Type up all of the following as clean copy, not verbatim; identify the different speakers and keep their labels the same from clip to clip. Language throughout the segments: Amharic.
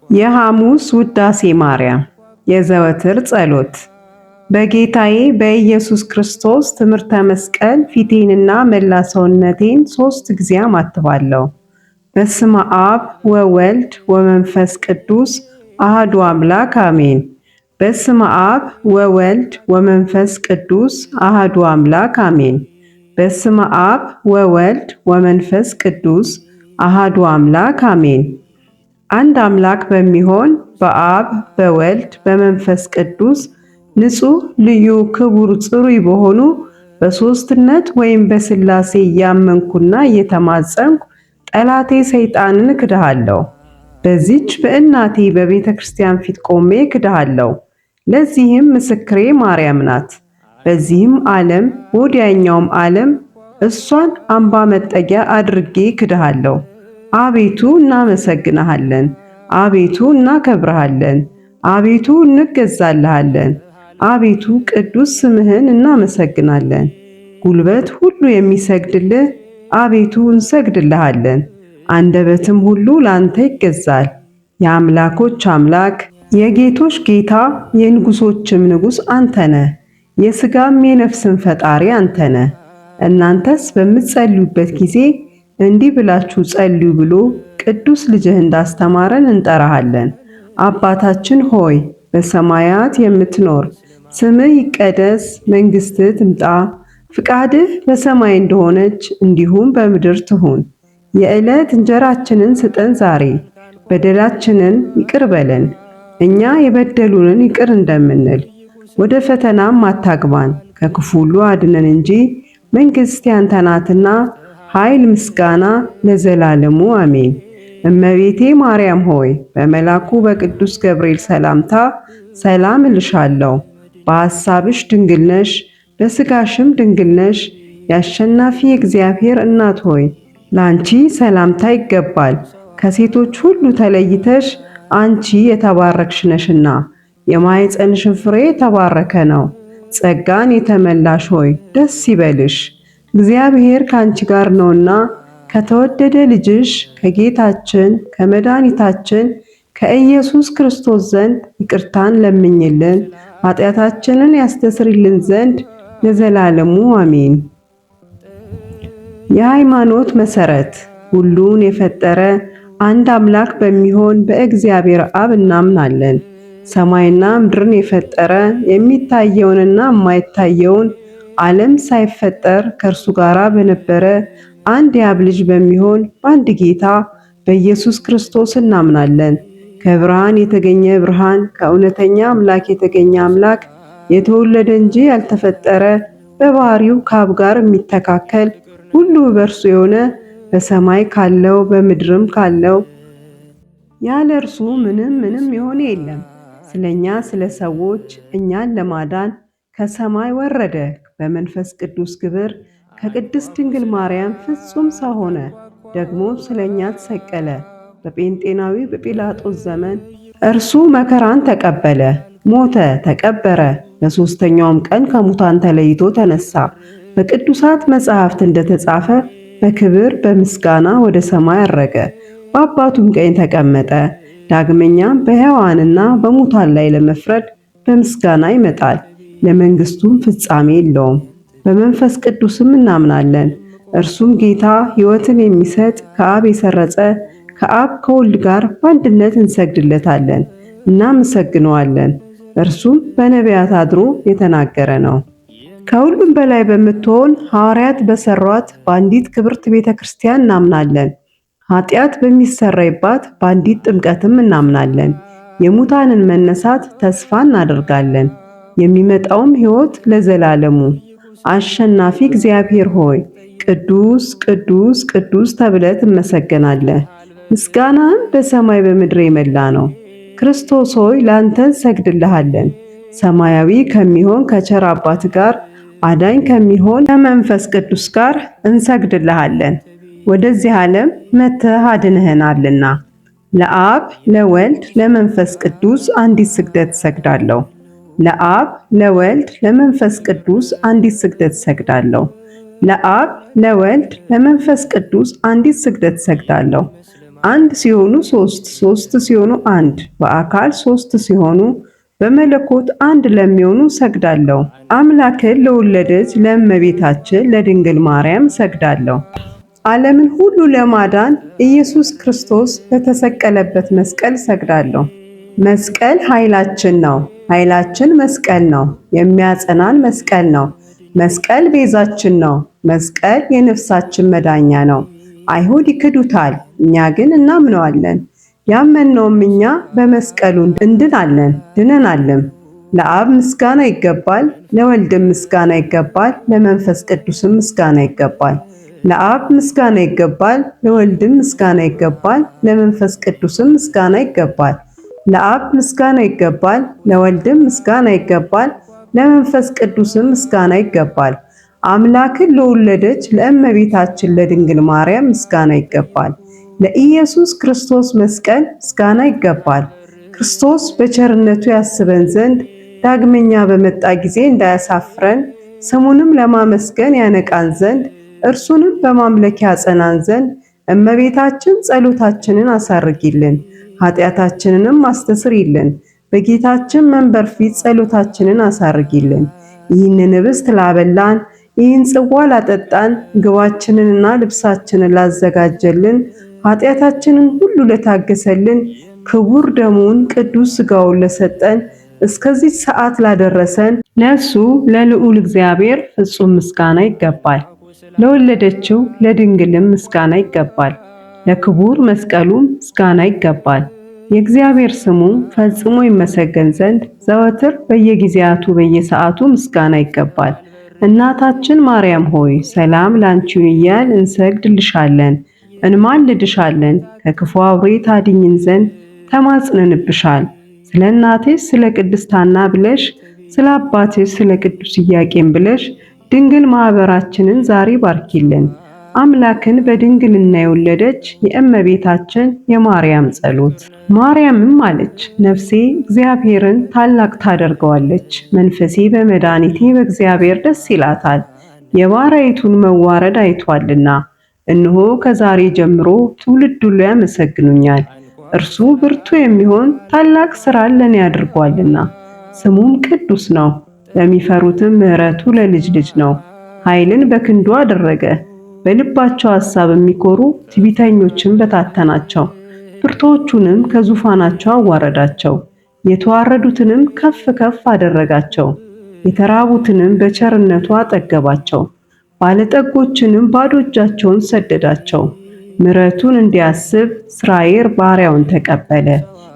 Speaker 1: የሐሙስ ውዳሴ ማርያም የዘወትር ጸሎት። በጌታዬ በኢየሱስ ክርስቶስ ትምህርተ መስቀል ፊቴንና መላ ሰውነቴን 3 ጊዜ አማትባለሁ። በስመ አብ ወወልድ ወመንፈስ ቅዱስ አሐዱ አምላክ አሜን። በስመ አብ ወወልድ ወመንፈስ ቅዱስ አሐዱ አምላክ አሜን። በስመ አብ ወወልድ ወመንፈስ ቅዱስ አሐዱ አምላክ አሜን። አንድ አምላክ በሚሆን በአብ በወልድ በመንፈስ ቅዱስ ንጹሕ ልዩ ክቡር ጽሩይ በሆኑ በሦስትነት ወይም በሥላሴ እያመንኩና እየተማጸንኩ ጠላቴ ሰይጣንን እክድሃለሁ። በዚች በእናቴ በቤተ ክርስቲያን ፊት ቆሜ እክድሃለሁ። ለዚህም ምስክሬ ማርያም ናት። በዚህም ዓለም ወዲያኛውም ዓለም እሷን አምባ መጠጊያ አድርጌ እክድሃለሁ። አቤቱ እናመሰግንሃለን፣ አቤቱ እናከብርሃለን፣ አቤቱ እንገዛልሃለን፣ አቤቱ ቅዱስ ስምህን እናመሰግናለን። ጉልበት ሁሉ የሚሰግድልህ አቤቱ እንሰግድልሃለን፣ አንደበትም ሁሉ ላንተ ይገዛል። የአምላኮች አምላክ የጌቶች ጌታ የንጉሶችም ንጉሥ አንተ ነህ። የሥጋም የነፍስም ፈጣሪ አንተ ነህ። እናንተስ በምትጸልዩበት ጊዜ እንዲህ ብላችሁ ጸልዩ ብሎ ቅዱስ ልጅህ እንዳስተማረን እንጠራሃለን። አባታችን ሆይ በሰማያት የምትኖር፣ ስምህ ይቀደስ፣ መንግሥትህ ትምጣ፣ ፍቃድህ በሰማይ እንደሆነች እንዲሁም በምድር ትሁን። የዕለት እንጀራችንን ስጠን ዛሬ፣ በደላችንን ይቅር በለን እኛ የበደሉንን ይቅር እንደምንል፣ ወደ ፈተናም አታግባን ከክፉ ሁሉ አድነን እንጂ መንግሥት ያንተ ናትና ኃይል፣ ምስጋና ለዘላለሙ አሜን። እመቤቴ ማርያም ሆይ በመላኩ በቅዱስ ገብርኤል ሰላምታ ሰላም እልሻለሁ። በሐሳብሽ ድንግል ነሽ፣ በሥጋሽም ድንግል ነሽ። የአሸናፊ እግዚአብሔር እናት ሆይ ላንቺ ሰላምታ ይገባል። ከሴቶች ሁሉ ተለይተሽ አንቺ የተባረክሽ ነሽና የማኅፀንሽን ፍሬ የተባረከ ነው። ጸጋን የተመላሽ ሆይ ደስ ይበልሽ፣ እግዚአብሔር ከአንቺ ጋር ነውና ከተወደደ ልጅሽ ከጌታችን ከመድኃኒታችን ከኢየሱስ ክርስቶስ ዘንድ ይቅርታን ለምኝልን ኃጢአታችንን ያስተሰርይልን ዘንድ ለዘላለሙ አሜን። የሃይማኖት መሰረት ሁሉን የፈጠረ አንድ አምላክ በሚሆን በእግዚአብሔር አብ እናምናለን። ሰማይና ምድርን የፈጠረ የሚታየውንና የማይታየውን ዓለም ሳይፈጠር ከእርሱ ጋር በነበረ አንድ የአብ ልጅ በሚሆን በአንድ ጌታ በኢየሱስ ክርስቶስ እናምናለን። ከብርሃን የተገኘ ብርሃን፣ ከእውነተኛ አምላክ የተገኘ አምላክ፣ የተወለደ እንጂ ያልተፈጠረ፣ በባህሪው ከአብ ጋር የሚተካከል ሁሉ በእርሱ የሆነ በሰማይ ካለው በምድርም ካለው ያለ እርሱ ምንም ምንም የሆነ የለም። ስለኛ ስለ ሰዎች እኛን ለማዳን ከሰማይ ወረደ። በመንፈስ ቅዱስ ግብር ከቅድስት ድንግል ማርያም ፍጹም ሰው ሆነ። ደግሞ ስለኛ ተሰቀለ። በጴንጤናዊ በጲላጦስ ዘመን እርሱ መከራን ተቀበለ፣ ሞተ፣ ተቀበረ። በሦስተኛውም ቀን ከሙታን ተለይቶ ተነሳ። በቅዱሳት መጻሕፍት እንደተጻፈ በክብር በምስጋና ወደ ሰማይ አረገ፣ በአባቱም ቀኝ ተቀመጠ። ዳግመኛም በሕያዋንና በሙታን ላይ ለመፍረድ በምስጋና ይመጣል። ለመንግስቱም ፍጻሜ የለውም። በመንፈስ ቅዱስም እናምናለን። እርሱም ጌታ ሕይወትን የሚሰጥ ከአብ የሰረጸ ከአብ ከወልድ ጋር በአንድነት እንሰግድለታለን፣ እናመሰግነዋለን። እርሱም በነቢያት አድሮ የተናገረ ነው። ከሁሉም በላይ በምትሆን ሐዋርያት በሰሯት በአንዲት ክብርት ቤተ ክርስቲያን እናምናለን። ኃጢአት በሚሰረይባት በአንዲት ጥምቀትም እናምናለን። የሙታንን መነሳት ተስፋ እናደርጋለን። የሚመጣውም ሕይወት ለዘላለሙ። አሸናፊ እግዚአብሔር ሆይ ቅዱስ ቅዱስ ቅዱስ ተብለህ ትመሰገናለህ። ምስጋናህም በሰማይ በምድር የመላ ነው። ክርስቶስ ሆይ ላንተ እንሰግድልሃለን። ሰማያዊ ከሚሆን ከቸር አባት ጋር አዳኝ ከሚሆን ከመንፈስ ቅዱስ ጋር እንሰግድልሃለን። ወደዚህ ዓለም መጥተህ አድንህናልና። ለአብ ለወልድ ለመንፈስ ቅዱስ አንዲት ስግደት እሰግዳለሁ። ለአብ ለወልድ ለመንፈስ ቅዱስ አንዲት ስግደት እሰግዳለሁ። ለአብ ለወልድ ለመንፈስ ቅዱስ አንዲት ስግደት እሰግዳለሁ። አንድ ሲሆኑ ሶስት፣ ሶስት ሲሆኑ አንድ፣ በአካል ሶስት ሲሆኑ በመለኮት አንድ ለሚሆኑ ሰግዳለሁ። አምላክን ለወለደች ለእመቤታችን ለድንግል ማርያም ሰግዳለሁ። ዓለምን ሁሉ ለማዳን ኢየሱስ ክርስቶስ በተሰቀለበት መስቀል ሰግዳለሁ። መስቀል ኃይላችን ነው። ኃይላችን መስቀል ነው። የሚያጸናን መስቀል ነው። መስቀል ቤዛችን ነው። መስቀል የነፍሳችን መዳኛ ነው። አይሁድ ይክዱታል፣ እኛ ግን እናምነዋለን። ያመንነውም እኛ በመስቀሉ እንድናለን ድነናልም። ለአብ ምስጋና ይገባል፣ ለወልድም ምስጋና ይገባል፣ ለመንፈስ ቅዱስም ምስጋና ይገባል። ለአብ ምስጋና ይገባል፣ ለወልድም ምስጋና ይገባል፣ ለመንፈስ ቅዱስም ምስጋና ይገባል። ለአብ ምስጋና ይገባል፣ ለወልድም ምስጋና ይገባል፣ ለመንፈስ ቅዱስም ምስጋና ይገባል። አምላክን ለወለደች ለእመቤታችን ለድንግል ማርያም ምስጋና ይገባል። ለኢየሱስ ክርስቶስ መስቀል ምስጋና ይገባል። ክርስቶስ በቸርነቱ ያስበን ዘንድ ዳግመኛ በመጣ ጊዜ እንዳያሳፍረን ስሙንም ለማመስገን ያነቃን ዘንድ እርሱንም በማምለክ ያጸናን ዘንድ እመቤታችን ጸሎታችንን አሳርጊልን፣ ኃጢአታችንንም አስተስሪልን። በጌታችን መንበር ፊት ጸሎታችንን አሳርጊልን። ይህንን ኅብስት ላበላን፣ ይህን ጽዋ ላጠጣን፣ ምግባችንንና ልብሳችንን ላዘጋጀልን፣ ኃጢአታችንን ሁሉ ለታገሰልን፣ ክቡር ደሙን ቅዱስ ሥጋውን ለሰጠን፣ እስከዚህ ሰዓት ላደረሰን ለእሱ ለልዑል እግዚአብሔር ፍጹም ምስጋና ይገባል። ለወለደችው ለድንግልም ምስጋና ይገባል። ለክቡር መስቀሉም ምስጋና ይገባል። የእግዚአብሔር ስሙ ፈጽሞ ይመሰገን ዘንድ ዘወትር በየጊዜያቱ በየሰዓቱ ምስጋና ይገባል። እናታችን ማርያም ሆይ ሰላም ላንቺ እያል እንሰግድልሻለን፣ እንማልድሻለን። ከክፉ አውሬ ታድኝን ዘንድ ተማጽነንብሻል። ስለ እናቴ ስለ ቅድስት ሐና ብለሽ ስለ አባቴ ስለ ቅዱስ ኢያቄም ብለሽ ድንግል ማህበራችንን ዛሬ ባርኪልን። አምላክን በድንግልና የወለደች የእመቤታችን የማርያም ጸሎት። ማርያምም አለች፣ ነፍሴ እግዚአብሔርን ታላቅ ታደርገዋለች፣ መንፈሴ በመድኃኒቴ በእግዚአብሔር ደስ ይላታል፣ የባሪያይቱን መዋረድ አይቷልና። እነሆ ከዛሬ ጀምሮ ትውልድ ሁሉ ያመሰግኑኛል፣ እርሱ ብርቱ የሚሆን ታላቅ ሥራን ለኔ አድርጓልና፣ ስሙም ቅዱስ ነው። ለሚፈሩትም ምሕረቱ ለልጅ ልጅ ነው። ኃይልን በክንዱ አደረገ፣ በልባቸው ሐሳብ የሚኮሩ ትዕቢተኞችን በታተናቸው። ብርቱዎቹንም ከዙፋናቸው አዋረዳቸው፣ የተዋረዱትንም ከፍ ከፍ አደረጋቸው። የተራቡትንም በቸርነቱ አጠገባቸው፣ ባለጠጎችንም ባዶ እጃቸውን ሰደዳቸው። ምሕረቱን እንዲያስብ እስራኤል ባሪያውን ተቀበለ፣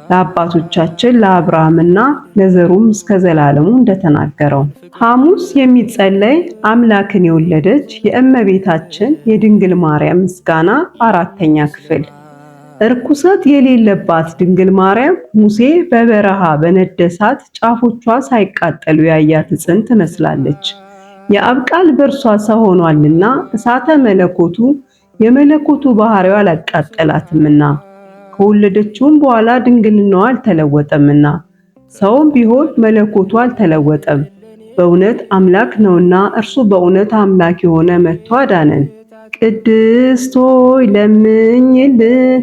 Speaker 1: ለአባቶቻችን ለአብርሃምና ለዘሩም እስከ ዘላለሙ እንደተናገረው። ሐሙስ የሚጸለይ አምላክን የወለደች የእመቤታችን የድንግል ማርያም ምስጋና አራተኛ ክፍል። እርኩሰት የሌለባት ድንግል ማርያም ሙሴ በበረሃ በነደ እሳት ጫፎቿ ሳይቃጠሉ ያያት ዕፅን ትመስላለች። የአብ ቃል በእርሷ ሰው ሆኗልና እሳተ መለኮቱ የመለኮቱ ባህሪው አላቃጠላትምና ከወለደችውም በኋላ ድንግልናዋ አልተለወጠምና ሰውም ቢሆን መለኮቱ አልተለወጠም። በእውነት አምላክ ነውና እርሱ በእውነት አምላክ የሆነ መጥቶ አዳነን። ቅድስት ሆይ ለምኝልን።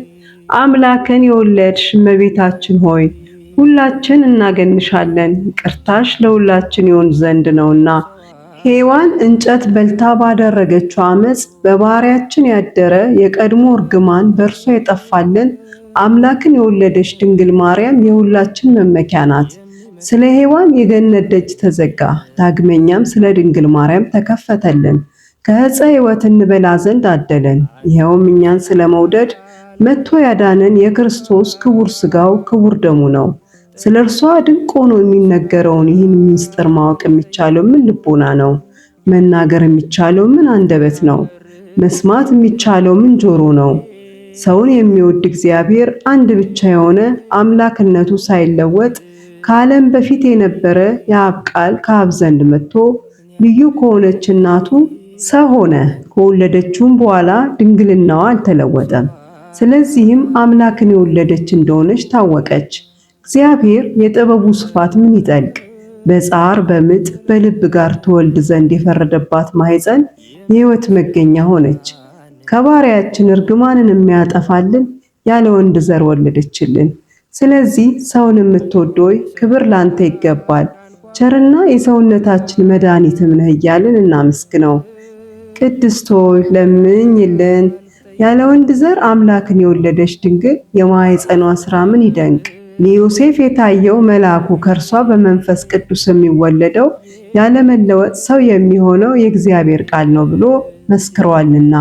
Speaker 1: አምላክን የወለድሽ እመቤታችን ሆይ ሁላችን እናገንሻለን፣ ይቅርታሽ ለሁላችን ይሆን ዘንድ ነውና። ሔዋን እንጨት በልታ ባደረገችው ዓመፅ በባህሪያችን ያደረ የቀድሞ እርግማን በእርሷ የጠፋልን አምላክን የወለደች ድንግል ማርያም የሁላችን መመኪያ ናት። ስለ ሔዋን የገነት ደጅ ተዘጋ፣ ዳግመኛም ስለ ድንግል ማርያም ተከፈተልን። ከዕፀ ሕይወት እንበላ ዘንድ አደለን። ይኸውም እኛን ስለ መውደድ መጥቶ ያዳነን የክርስቶስ ክቡር ሥጋው ክቡር ደሙ ነው። ስለ እርሷ ድንቅ ሆኖ የሚነገረውን ይህን ምስጢር ማወቅ የሚቻለው ምን ልቦና ነው? መናገር የሚቻለው ምን አንደበት ነው? መስማት የሚቻለው ምን ጆሮ ነው? ሰውን የሚወድ እግዚአብሔር አንድ ብቻ የሆነ አምላክነቱ ሳይለወጥ ከዓለም በፊት የነበረ የአብ ቃል ከአብ ዘንድ መጥቶ ልዩ ከሆነች እናቱ ሰው ሆነ። ከወለደችውም በኋላ ድንግልናዋ አልተለወጠም። ስለዚህም አምላክን የወለደች እንደሆነች ታወቀች። እግዚአብሔር የጥበቡ ስፋት ምን ይጠልቅ! በጻር በምጥ በልብ ጋር ትወልድ ዘንድ የፈረደባት ማኅፀን የሕይወት መገኛ ሆነች። ከባሪያችን እርግማንን የሚያጠፋልን ያለ ወንድ ዘር ወለደችልን። ስለዚህ ሰውን የምትወድ ሆይ ክብር ላንተ ይገባል፣ ቸርና የሰውነታችን መድኃኒትም ነህ እያልን እናመስግነው። ቅድስት ሆይ ለምኝልን። ያለ ወንድ ዘር አምላክን የወለደች ድንግል የማኅፀኗ ሥራ ምን ይደንቅ! ለዮሴፍ የታየው መልአኩ ከእርሷ በመንፈስ ቅዱስ የሚወለደው ያለመለወጥ ሰው የሚሆነው የእግዚአብሔር ቃል ነው ብሎ መስክሯልና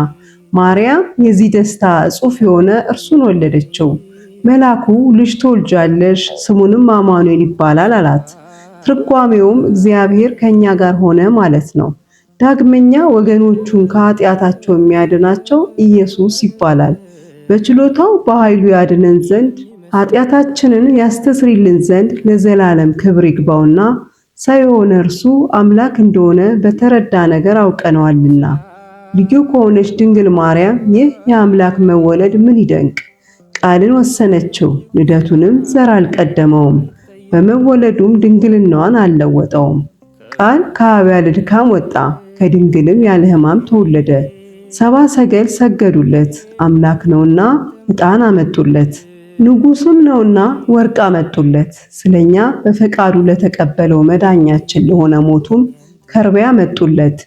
Speaker 1: ማርያም የዚህ ደስታ እጹፍ የሆነ እርሱን ወለደችው። መልአኩ ልጅ ትወልጃለሽ፣ ስሙንም አማኑኤል ይባላል አላት። ትርጓሜውም እግዚአብሔር ከኛ ጋር ሆነ ማለት ነው። ዳግመኛ ወገኖቹን ከኃጢአታቸው የሚያድናቸው ኢየሱስ ይባላል። በችሎታው በኃይሉ ያድነን ዘንድ ኃጢአታችንን ያስተስሪልን ዘንድ ለዘላለም ክብር ይግባውና ሰው የሆነ እርሱ አምላክ እንደሆነ በተረዳ ነገር አውቀነዋልና። ልዩ ከሆነች ድንግል ማርያም ይህ የአምላክ መወለድ ምን ይደንቅ! ቃልን ወሰነችው፣ ልደቱንም ዘር አልቀደመውም፣ በመወለዱም ድንግልናዋን አልለወጠውም። ቃል ከአብ ያለ ድካም ወጣ፣ ከድንግልም ያለ ሕማም ተወለደ። ሰባ ሰገል ሰገዱለት፣ አምላክ ነውና ዕጣን አመጡለት። ንጉሱም ነውና ወርቅ አመጡለት። ስለኛ በፈቃዱ ለተቀበለው መዳኛችን ለሆነ ሞቱም ከርቤ አመጡለት።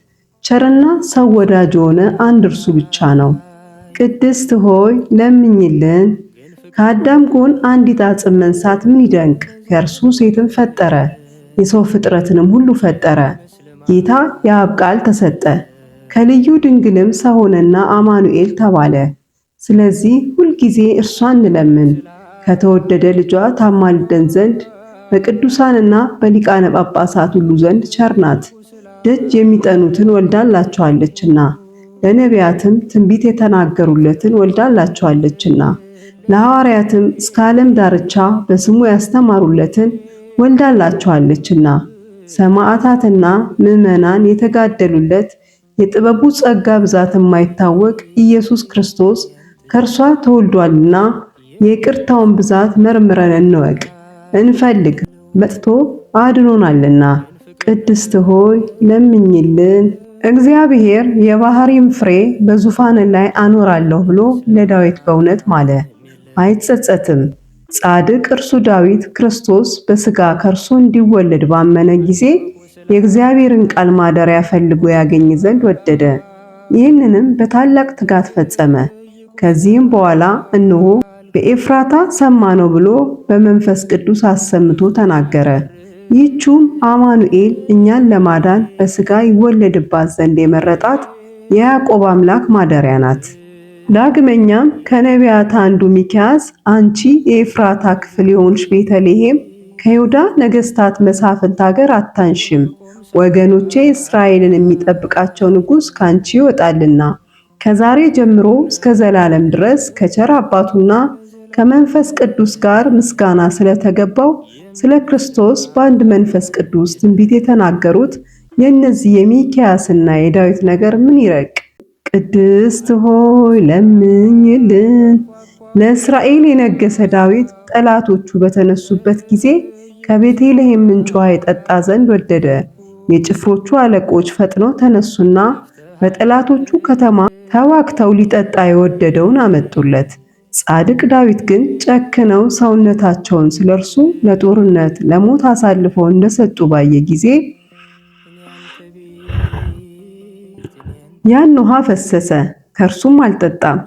Speaker 1: ቸርና ሰው ወዳጅ የሆነ አንድ እርሱ ብቻ ነው። ቅድስት ሆይ ለምኝልን። ከአዳም ጎን አንዲት አጽም መንሳት ምን ይደንቅ! ከእርሱ ሴትን ፈጠረ፣ የሰው ፍጥረትንም ሁሉ ፈጠረ። ጌታ የአብ ቃል ተሰጠ፣ ከልዩ ድንግልም ሰው ሆነና አማኑኤል ተባለ። ስለዚህ ሁልጊዜ እርሷን እንለምን፣ ከተወደደ ልጇ ታማልደን ዘንድ በቅዱሳንና በሊቃነ ጳጳሳት ሁሉ ዘንድ ቸር ናት። ደጅ የሚጠኑትን ወልዳላቸዋለችና፣ ለነቢያትም ትንቢት የተናገሩለትን ወልዳላቸዋለችና፣ ለሐዋርያትም እስከ ዓለም ዳርቻ በስሙ ያስተማሩለትን ወልዳላቸዋለችና፣ ሰማዕታትና ምዕመናን የተጋደሉለት የጥበቡ ጸጋ ብዛት የማይታወቅ ኢየሱስ ክርስቶስ ከእርሷ ተወልዷልና የይቅርታውን ብዛት መርምረን እንወቅ እንፈልግ፣ መጥቶ አድኖናልና። ቅድስት ሆይ ለምኝልን። እግዚአብሔር የባህሪም ፍሬ በዙፋን ላይ አኖራለሁ ብሎ ለዳዊት በእውነት ማለ፣ አይጸጸትም። ጻድቅ እርሱ ዳዊት ክርስቶስ በሥጋ ከእርሱ እንዲወለድ ባመነ ጊዜ የእግዚአብሔርን ቃል ማደሪያ ፈልጎ ያገኝ ዘንድ ወደደ። ይህንንም በታላቅ ትጋት ፈጸመ። ከዚህም በኋላ እነሆ በኤፍራታ ሰማነው ብሎ በመንፈስ ቅዱስ አሰምቶ ተናገረ። ይህቹም አማኑኤል እኛን ለማዳን በሥጋ ይወለድባት ዘንድ የመረጣት የያዕቆብ አምላክ ማደሪያ ናት። ዳግመኛም ከነቢያት አንዱ ሚክያስ አንቺ የኤፍራታ ክፍል የሆንሽ ቤተልሔም ከይሁዳ ነገሥታት መሳፍንት አገር አታንሽም፣ ወገኖቼ እስራኤልን የሚጠብቃቸው ንጉሥ ካንቺ ይወጣልና ከዛሬ ጀምሮ እስከ ዘላለም ድረስ ከቸር አባቱና ከመንፈስ ቅዱስ ጋር ምስጋና ስለተገባው ስለ ክርስቶስ በአንድ መንፈስ ቅዱስ ትንቢት የተናገሩት የእነዚህ የሚክያስና የዳዊት ነገር ምን ይረቅ? ቅድስት ሆይ ለምኝልን። ለእስራኤል የነገሰ ዳዊት ጠላቶቹ በተነሱበት ጊዜ ከቤተልሔም ምንጭ ውሃ የጠጣ ዘንድ ወደደ። የጭፍሮቹ አለቆች ፈጥነው ተነሱና በጠላቶቹ ከተማ ተዋግተው ሊጠጣ የወደደውን አመጡለት። ጻድቅ ዳዊት ግን ጨክነው ሰውነታቸውን ስለርሱ ለጦርነት ለሞት አሳልፈው እንደሰጡ ባየ ጊዜ ያን ውሃ ፈሰሰ፣ ከእርሱም አልጠጣም።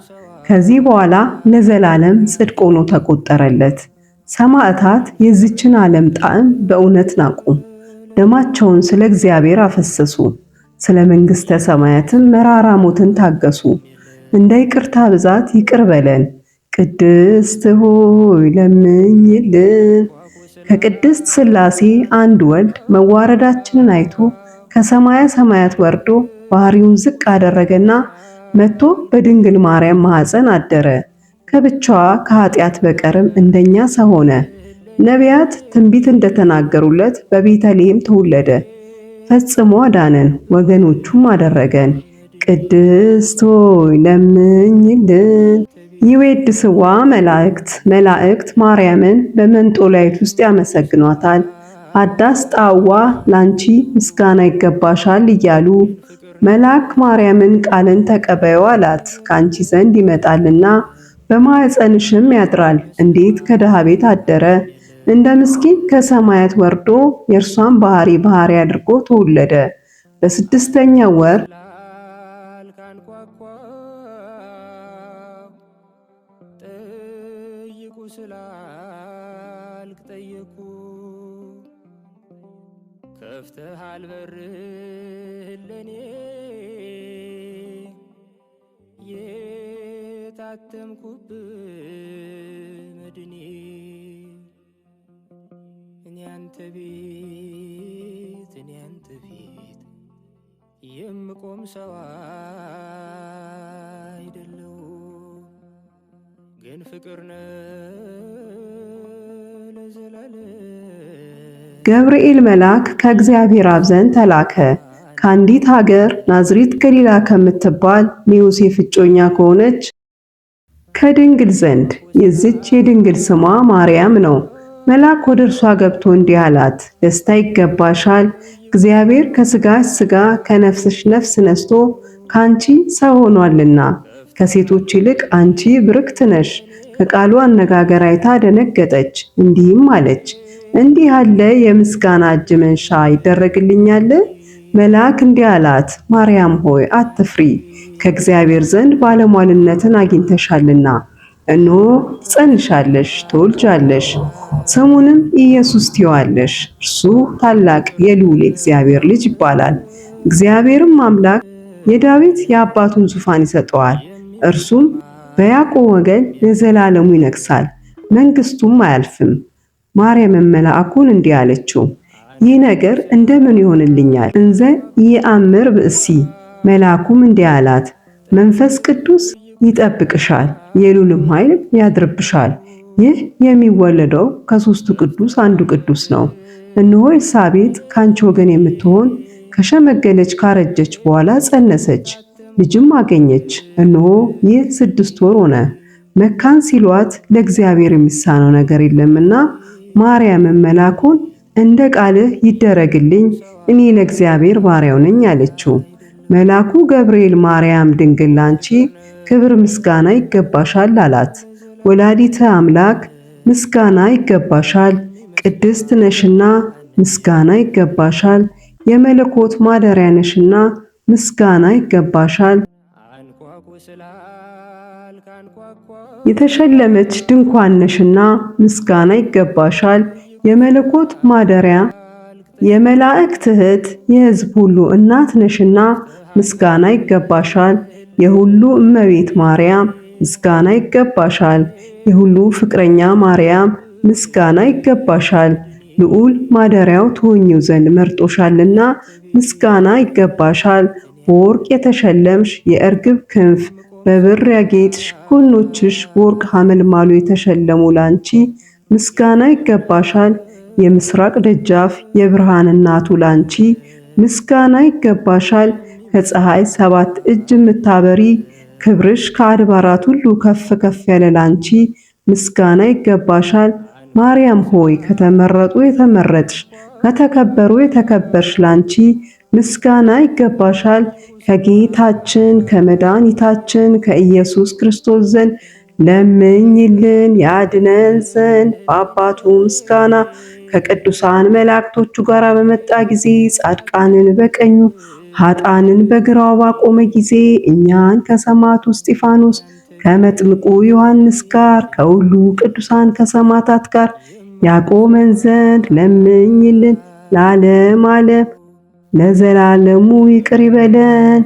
Speaker 1: ከዚህ በኋላ ለዘላለም ጽድቅ ሆኖ ተቆጠረለት። ሰማዕታት የዚችን ዓለም ጣዕም በእውነት ናቁ፣ ደማቸውን ስለ እግዚአብሔር አፈሰሱ፣ ስለ መንግሥተ ሰማያትም መራራ ሞትን ታገሱ። እንደ ይቅርታ ብዛት ይቅር በለን። ቅድስት ሆይ ለምኝልን። ከቅድስት ሥላሴ አንድ ወልድ መዋረዳችንን አይቶ ከሰማያ ሰማያት ወርዶ ባህሪውን ዝቅ አደረገና መጥቶ በድንግል ማርያም ማኅፀን አደረ። ከብቻዋ ከኃጢአት በቀርም እንደኛ ሰው ሆነ። ነቢያት ትንቢት እንደተናገሩለት በቤተልሔም ተወለደ። ፈጽሞ አዳነን፣ ወገኖቹም አደረገን። ቅድስት ሆይ ለምኝልን። ይዌድስዋ መላእክት መላእክት ማርያምን በመንጦላይት ውስጥ ያመሰግኗታል። አዳስ ጣዋ ላንቺ ምስጋና ይገባሻል እያሉ መልአክ ማርያምን ቃልን ተቀበዩ አላት፣ ከአንቺ ዘንድ ይመጣልና በማኅፀንሽም ያድራል። እንዴት ከድሃ ቤት አደረ? እንደ ምስኪን ከሰማያት ወርዶ የእርሷን ባህሪ ባህሪ አድርጎ ተወለደ። በስድስተኛው ወር
Speaker 2: ጠይቁ ስላልክ ጠየኩ ከፍተሃል በርህ ለኔ የታተምኩብህ መድኔ እኔ አንተ ቤት እኔ አንተ ቤት የምቆም ሰው አይደለሁም፣ ግን ፍቅር ነህ ለዘላለም።
Speaker 1: ገብርኤል መልአክ ከእግዚአብሔር አብ ዘንድ ተላከ። ከአንዲት ሀገር ናዝሬት ገሊላ ከምትባል ለዮሴፍ እጮኛ ከሆነች ከድንግል ዘንድ። የዚች የድንግል ስሟ ማርያም ነው። መልአክ ወደ እርሷ ገብቶ እንዲህ አላት፣ ደስታ ይገባሻል፣ እግዚአብሔር ከስጋሽ ስጋ ከነፍስሽ ነፍስ ነስቶ ካንቺ ሰው ሆኗልና ከሴቶች ይልቅ አንቺ ብርክት ነሽ። ከቃሉ አነጋገር አይታ ደነገጠች፣ እንዲህም አለች፣ እንዲህ ያለ የምስጋና እጅ መንሻ ይደረግልኛል? መልአክ እንዲህ አላት፣ ማርያም ሆይ አትፍሪ፣ ከእግዚአብሔር ዘንድ ባለሟልነትን አግኝተሻልና። እነሆ ትጸንሻለሽ፣ ትወልጃለሽ፣ ስሙንም ኢየሱስ ትይዋለሽ። እርሱ ታላቅ የልዑል የእግዚአብሔር ልጅ ይባላል። እግዚአብሔርም አምላክ የዳዊት የአባቱን ዙፋን ይሰጠዋል። እርሱም በያዕቆብ ወገን ለዘላለሙ ይነግሣል፣ መንግሥቱም አያልፍም። ማርያምም መልአኩን እንዲህ አለችው፣ ይህ ነገር እንደምን ይሆንልኛል? እንዘ ይአምር ብእሲ። መልአኩም እንዲህ አላት፣ መንፈስ ቅዱስ ይጠብቅሻል፣ የልዑልም ኃይል ያድርብሻል። ይህ የሚወለደው ከሦስቱ ቅዱስ አንዱ ቅዱስ ነው። እነሆ ኤልሳቤጥ ከአንቺ ወገን የምትሆን ከሸመገለች ካረጀች በኋላ ጸነሰች፣ ልጅም አገኘች። እነሆ ይህ 6 ወር ሆነ። መካን ሲሏት ለእግዚአብሔር የሚሳነው ነገር የለምና ማርያምን መልአኩን እንደ ቃልህ ይደረግልኝ እኔ ለእግዚአብሔር ባሪያው ነኝ አለችው። መልአኩ ገብርኤል ማርያም ድንግል ላንቺ ክብር ምስጋና ይገባሻል አላት። ወላዲተ አምላክ ምስጋና ይገባሻል፣ ቅድስት ነሽና ምስጋና ይገባሻል፣ የመለኮት ማደሪያ ነሽና ምስጋና ይገባሻል።
Speaker 2: አንኳኩ ስላልክ አንኳኳ
Speaker 1: የተሸለመች ድንኳን ነሽና ምስጋና ይገባሻል። የመለኮት ማደሪያ የመላእክት እህት የሕዝብ ሁሉ እናት ነሽና ምስጋና ይገባሻል። የሁሉ እመቤት ማርያም ምስጋና ይገባሻል። የሁሉ ፍቅረኛ ማርያም ምስጋና ይገባሻል። ልዑል ማደሪያው ትሆኚው ዘንድ መርጦሻልና ምስጋና ይገባሻል። በወርቅ የተሸለምሽ የእርግብ ክንፍ በብር ያጌጥሽ ጎኖችሽ በወርቅ ሐመልማሉ የተሸለሙ ላንቺ ምስጋና ይገባሻል። የምስራቅ ደጃፍ የብርሃን እናቱ ላንቺ ምስጋና ይገባሻል። ከፀሐይ 7 እጅ የምታበሪ ክብርሽ ከአድባራት ሁሉ ከፍ ከፍ ያለ ላንቺ ምስጋና ይገባሻል። ማርያም ሆይ ከተመረጡ የተመረጥሽ ከተከበሩ የተከበርሽ ላንቺ ምስጋና ይገባሻል። ከጌታችን ከመድኃኒታችን ከኢየሱስ ክርስቶስ ዘንድ ለምኝልን ያድነን ዘንድ በአባቱ ምስጋና ከቅዱሳን መላእክቶቹ ጋር በመጣ ጊዜ ጻድቃንን በቀኙ ኃጥአንን በግራው ባቆመ ጊዜ እኛን ከሰማዕቱ እስጢፋኖስ ከመጥምቁ ዮሐንስ ጋር ከሁሉ ቅዱሳን ከሰማዕታት ጋር ያቆመን ዘንድ ለምኝልን። ለዓለም ዓለም ለዘላለሙ ይቅር ይበለን።